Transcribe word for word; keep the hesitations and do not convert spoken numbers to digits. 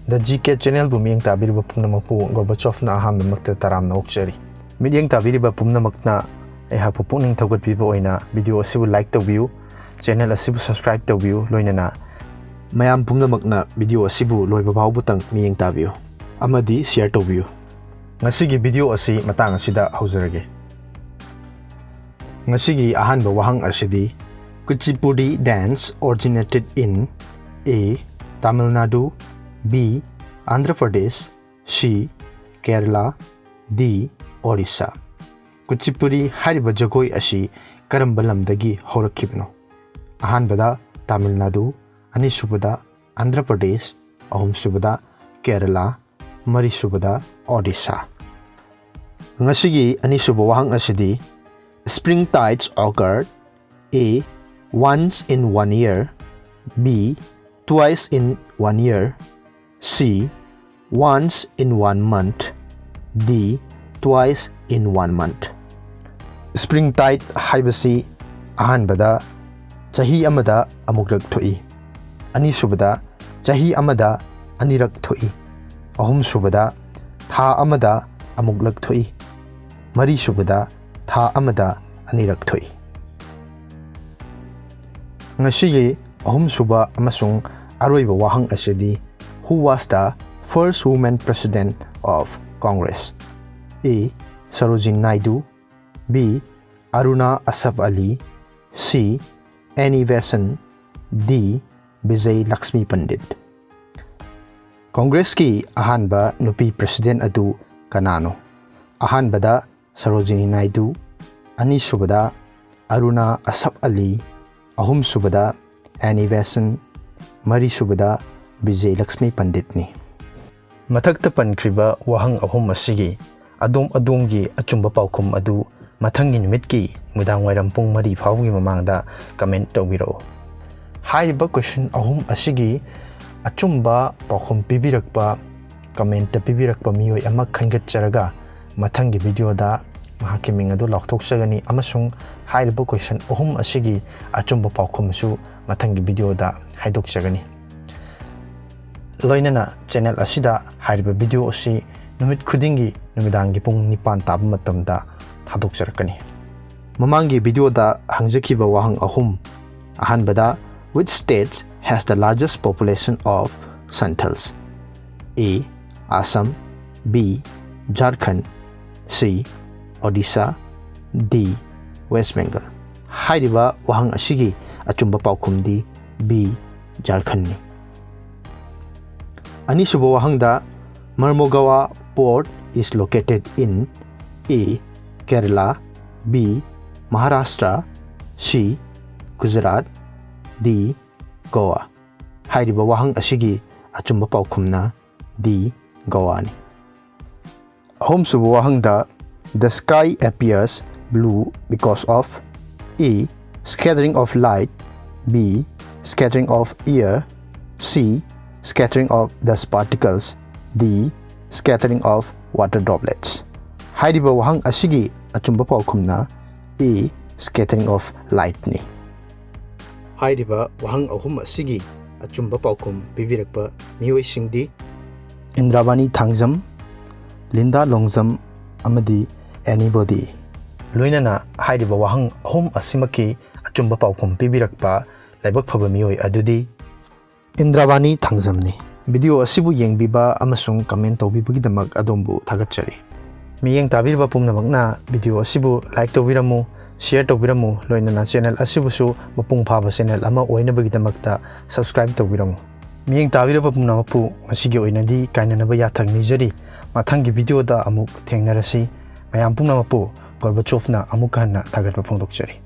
The G K Channelꯕꯨ ꯃꯤꯠꯌꯦꯡ ꯇꯥꯕꯤꯔꯤꯕ ꯄꯨꯝꯅꯃꯛꯄꯨ ꯒꯣꯔꯕꯥꯆꯣꯚꯅ ꯑꯍꯥꯟꯕꯃꯛꯇ ꯇꯔꯥꯝꯅ ꯑꯣꯛꯆꯔꯤ꯫ ꯃꯤꯠꯌꯦꯡ ꯇꯥꯕꯤꯔꯤꯕ ꯄꯨꯝꯅꯃꯛꯅ ꯑꯩꯍꯥꯛꯄꯨ ꯄꯨꯛꯅꯤꯡ ꯊꯧꯒꯠꯄꯤꯕ ꯑꯣꯏꯅ video ꯑꯁꯤꯕꯨ like ꯇꯧꯕꯤꯌꯨ, channel ꯑꯁꯤꯕꯨ subscribe ꯇꯧꯕꯤꯌꯨ, ꯂꯣꯏꯅꯅ ꯃꯌꯥꯝ ꯄꯨꯝꯅꯃꯛꯅ video ꯑꯁꯤꯕꯨ ꯂꯣꯏꯕ ꯐꯥꯎꯕꯇꯪ ꯃꯤꯠꯌꯦꯡ ꯇꯥꯕꯤꯌꯨ ꯑꯃꯗꯤ share ꯇꯧꯕꯤꯌꯨ꯫ ꯉꯁꯤꯒꯤ video ꯑꯁꯤ ꯃꯇꯥꯡ ꯑꯁꯤꯗ ꯍꯧꯖꯔꯒꯦ꯫ ꯉꯁꯤꯒꯤ ꯑꯍꯥꯟꯕ ꯋꯥꯍꯪ ꯑꯁꯤꯗꯤ, Kuchipudi dance originated in A, Tamil Nadu, B, Andhra Pradesh, C, Kerala, D, Orissa꯫ ꯀꯨꯆꯤꯄꯨꯔꯤ ꯍꯥꯏꯔꯤꯕ ꯖꯒꯣꯏ ꯑꯁꯤ ꯀꯔꯝꯕ ꯂꯝꯗꯒꯤ ꯍꯧꯔꯛꯈꯤꯕꯅꯣ? ꯑꯍꯥꯟꯕꯗ ꯇꯥꯃꯤꯜ ꯅꯥꯗꯨ, ꯑꯅꯤꯁꯨꯕꯗ ꯑꯟꯙ꯭ꯔ ꯄ꯭ꯔꯗꯦꯁ, ꯑꯍꯨꯝꯁꯨꯕꯗ ꯀꯦꯔꯂꯥ, ꯃꯔꯤꯁꯨꯕꯗ ꯑꯣꯗꯤꯁꯥ꯫ ꯉꯁꯤꯒꯤ ꯑꯅꯤꯁꯨꯕ ꯋꯥꯍꯪ ꯑꯁꯤꯗꯤ, Spring tides occur A, once in one year, B, twice in one year, C, once in one month, D, twice in one month꯫ Spring tide ꯍꯥꯏꯕꯁꯤ ꯑꯍꯥꯟꯕꯗ ꯆꯍꯤ ꯑꯃꯗ ꯑꯃꯨꯛꯂꯛ ꯊꯣꯛꯏ, ꯑꯅꯤꯁꯨꯕꯗ ꯆꯍꯤ ꯑꯃꯗ ꯑꯅꯤꯔꯛ ꯊꯣꯛꯏ, ꯑꯍꯨꯝꯁꯨꯕꯗ ꯊꯥ ꯑꯃꯗ ꯑꯃꯨꯛꯂꯛ ꯊꯣꯛꯏ, ꯃꯔꯤꯁꯨꯕꯗ ꯊꯥ ꯑꯃꯗ ꯑꯅꯤꯔꯛ ꯊꯣꯛꯏ꯫ ꯉꯁꯤꯒꯤ ꯑꯍꯨꯝꯁꯨꯕ ꯑꯃꯁꯨꯡ ꯑꯔꯣꯏꯕ ꯋꯥꯍꯪ ꯑꯁꯤꯗꯤ, Who was the first woman president of Congress? A, Sarojini Naidu, B, Aruna Asaf Ali, C, Annie Besant, D, Vijay Lakshmi Pandit꯫ ꯀꯣꯡꯒ꯭ꯔꯦꯁꯀꯤ ꯑꯍꯥꯟꯕ ꯅꯨꯄꯤ president ꯑꯗꯨ ꯀꯅꯥꯅꯣ? ꯑꯍꯥꯟꯕꯗ ꯁꯔꯣꯖꯤꯅꯤ ꯅꯥꯏꯗꯨ, ꯑꯅꯤꯁꯨꯕꯗ ꯑꯔꯨꯅꯥ ꯑꯁꯐ ꯑꯂꯤ, ꯑꯍꯨꯝꯁꯨꯕꯗ ꯑꯦꯅꯤ ꯕꯦꯁꯟ, ꯃꯔꯤꯁꯨꯕꯗ ꯕꯤꯖꯦ ꯂꯛꯁꯃꯤ ꯄꯟꯗꯤꯠꯅꯤ꯫ ꯃꯊꯛꯇ ꯄꯟꯈ꯭ꯔꯤꯕ ꯋꯥꯍꯪ ꯑꯍꯨꯝ ꯑꯁꯤꯒꯤ ꯑꯗꯣꯝ ꯑꯗꯣꯝꯒꯤ ꯑꯆꯨꯝꯕ ꯄꯥꯎꯈꯨꯝ ꯑꯗꯨ ꯃꯊꯪꯒꯤ ꯅꯨꯃꯤꯠꯀꯤ ꯅꯨꯃꯤꯗꯥꯡꯋꯥꯏꯔꯝ ꯄꯨꯡ ꯃꯔꯤ ꯐꯥꯎꯕꯒꯤ ꯃꯃꯥꯡꯗ comment ꯇꯧꯕꯤꯔꯛꯎ꯫ ꯍꯥꯏꯔꯤꯕ question ꯑꯍꯨꯝ ꯑꯁꯤꯒꯤ ꯑꯆꯨꯝꯕ ꯄꯥꯎꯈꯨꯝ ꯄꯤꯕꯤꯔꯛꯄ, comment ꯄꯤꯕꯤꯔꯛꯄ ꯃꯤꯑꯣꯏ ꯑꯃ ꯈꯟꯒꯠꯆꯔꯒ, ꯃꯊꯪꯒꯤ video ꯗ ꯃꯍꯥꯛꯀꯤ ꯃꯤꯡ ꯑꯗꯨ ꯂꯥꯎꯊꯣꯛꯆꯒꯅꯤ ꯑꯃꯁꯨꯡ ꯍꯥꯏꯔꯤꯕ question ꯑꯍꯨꯝ ꯑꯁꯤꯒꯤ ꯑꯆꯨꯝꯕ ꯄꯥꯎꯈꯨꯝꯁꯨ ꯃꯊꯪꯒꯤ video ꯗ ꯍꯥꯏꯗꯣꯛꯆꯒꯅꯤ꯫ ꯂꯣꯏꯅꯅ ꯆꯦꯅꯦꯜ ꯑꯁꯤꯗ ꯍꯥꯏꯔꯤꯕ ꯚꯤꯗꯤꯑꯣ ꯑꯁꯤ ꯅꯨꯃꯤꯠ ꯈꯨꯗꯤꯡꯒꯤ ꯅꯨꯃꯤꯗꯥꯡꯒꯤ ꯄꯨꯡ ꯅꯤꯄꯥꯟ ꯇꯥꯕ ꯃꯇꯝꯗ ꯊꯥꯗꯣꯛꯆꯔꯛꯀꯅꯤ꯫ ꯃꯃꯥꯡꯒꯤ ꯚꯤꯗꯤꯑꯣꯗ ꯍꯪꯖꯈꯤꯕ ꯋꯥꯍꯪ ꯑꯍꯨꯝ, ꯑꯍꯥꯟꯕꯗ, which state has the largest population of Santals? A, Assam, B, Jharkhand, C, Odisha, D, West Bengal꯫ ꯍꯥꯏꯔꯤꯕ ꯋꯥꯍꯪ ꯑꯁꯤꯒꯤ ꯑꯆꯨꯝꯕ ꯄꯥꯎꯈꯨꯝꯗꯤ B, ꯖꯥꯔꯈꯟꯅꯤ꯫ ꯑꯅꯤꯁꯨꯕ ꯋꯥꯍꯪꯗ, Mormugao port is located in A, Kerala, B, Maharashtra, C, Gujarat, D, Goa꯫ ꯍꯥꯏꯔꯤꯕ ꯋꯥꯍꯪ ꯑꯁꯤꯒꯤ ꯑꯆꯨꯝꯕ ꯄꯥꯎꯈꯨꯝꯅ D, ꯒꯣꯋꯥꯅꯤ꯫ ꯑꯍꯨꯝꯁꯨꯕ ꯋꯥꯍꯪꯗ, the sky appears blue because of A, scattering of light, B, scattering of air, C, scattering of dust particles, D, scattering of water droplets꯫ ꯍꯥꯏꯔꯤꯕ ꯋꯥꯍꯪ ꯑꯁꯤꯒꯤ ꯑꯆꯨꯝꯕ ꯄꯥꯎꯈꯨꯝꯅ A, scattering of lightꯅꯤ꯫ ꯍꯥꯏꯔꯤꯕ ꯋꯥꯍꯪ ꯑꯍꯨꯝ ꯑꯁꯤꯒꯤ ꯑꯆꯨꯝꯕ ꯄꯥꯎꯈꯨꯝ ꯄꯤꯕꯤꯔꯛꯄ ꯃꯤꯑꯣꯏꯁꯤꯡꯗꯤ ꯏꯟꯗ꯭ꯔꯥꯕꯥꯅꯤ ꯊꯥꯡꯖꯝ, ꯂꯤꯟꯗꯥ ꯂꯣꯡꯖꯝ ꯑꯃꯗꯤ ꯑꯦꯅꯤꯕꯣꯗꯤ꯫ ꯂꯣꯏꯅꯅ ꯍꯥꯏꯔꯤꯕ ꯋꯥꯍꯪ ꯑꯍꯨꯝ ꯑꯁꯤꯃꯛꯀꯤ ꯑꯆꯨꯝꯕ ꯄꯥꯎꯈꯨꯝ ꯄꯤꯕꯤꯔꯛꯄ ꯂꯥꯏꯕꯛ ꯐꯕ ꯃꯤꯑꯣꯏ ꯑꯗꯨꯗꯤ ꯏꯟꯗ꯭ꯔꯥꯕꯥꯅꯤ ꯊꯥꯡꯖꯝꯅꯤ꯫ ꯚꯤꯗꯤꯑꯣ ꯑꯁꯤꯕꯨ ꯌꯦꯡꯕꯤꯕ ꯑꯃꯁꯨꯡ ꯀꯃꯦꯟ ꯇꯧꯕꯤꯕꯒꯤꯗꯃꯛ ꯑꯗꯣꯝꯕꯨ ꯊꯥꯒꯠꯆꯔꯤ꯫ ꯃꯤꯠꯌꯦꯡ ꯇꯥꯕꯤꯔꯤꯕ ꯄꯨꯝꯅꯃꯛꯅ ꯚꯤꯗꯤꯑꯣ ꯑꯁꯤꯕꯨ ꯂꯥꯏꯛ ꯇꯧꯕꯤꯔꯝꯃꯨ, ꯁꯤꯌꯔ ꯇꯧꯕꯤꯔꯝꯃꯨ, ꯂꯣꯏꯅꯅ ꯆꯦꯅꯦꯜ ꯑꯁꯤꯕꯨꯁꯨ ꯃꯄꯨꯡ ꯐꯥꯕ ꯆꯦꯅꯦꯜ ꯑꯃ ꯑꯣꯏꯅꯕꯒꯤꯗꯃꯛꯇ ꯁꯕꯁꯀ꯭ꯔꯥꯏꯕ ꯇꯧꯕꯤꯔꯝꯃꯨ꯫ ꯃꯤꯠꯌꯦꯡ ꯇꯥꯕꯤꯔꯕ ꯄꯨꯝꯅꯃꯛꯄꯨ ꯉꯁꯤꯒꯤ ꯑꯣꯏꯅꯗꯤ ꯀꯥꯏꯅꯅꯕ ꯌꯥꯊꯪ ꯅꯤꯖꯔꯤ꯫ ꯃꯊꯪꯒꯤ ꯚꯤꯗꯤꯑꯣꯗ ꯑꯃꯨꯛ ꯊꯦꯡꯅꯔꯁꯤ꯫ ꯃꯌꯥꯝ ꯄꯨꯝꯅꯃꯛꯄꯨ ꯒꯣꯔꯕꯥꯆꯣꯚꯅ ꯑꯃꯨꯛꯀ ꯍꯟꯅ ꯊꯥꯒꯠꯄ ꯐꯣꯡꯗꯣꯛꯆꯔꯤ꯫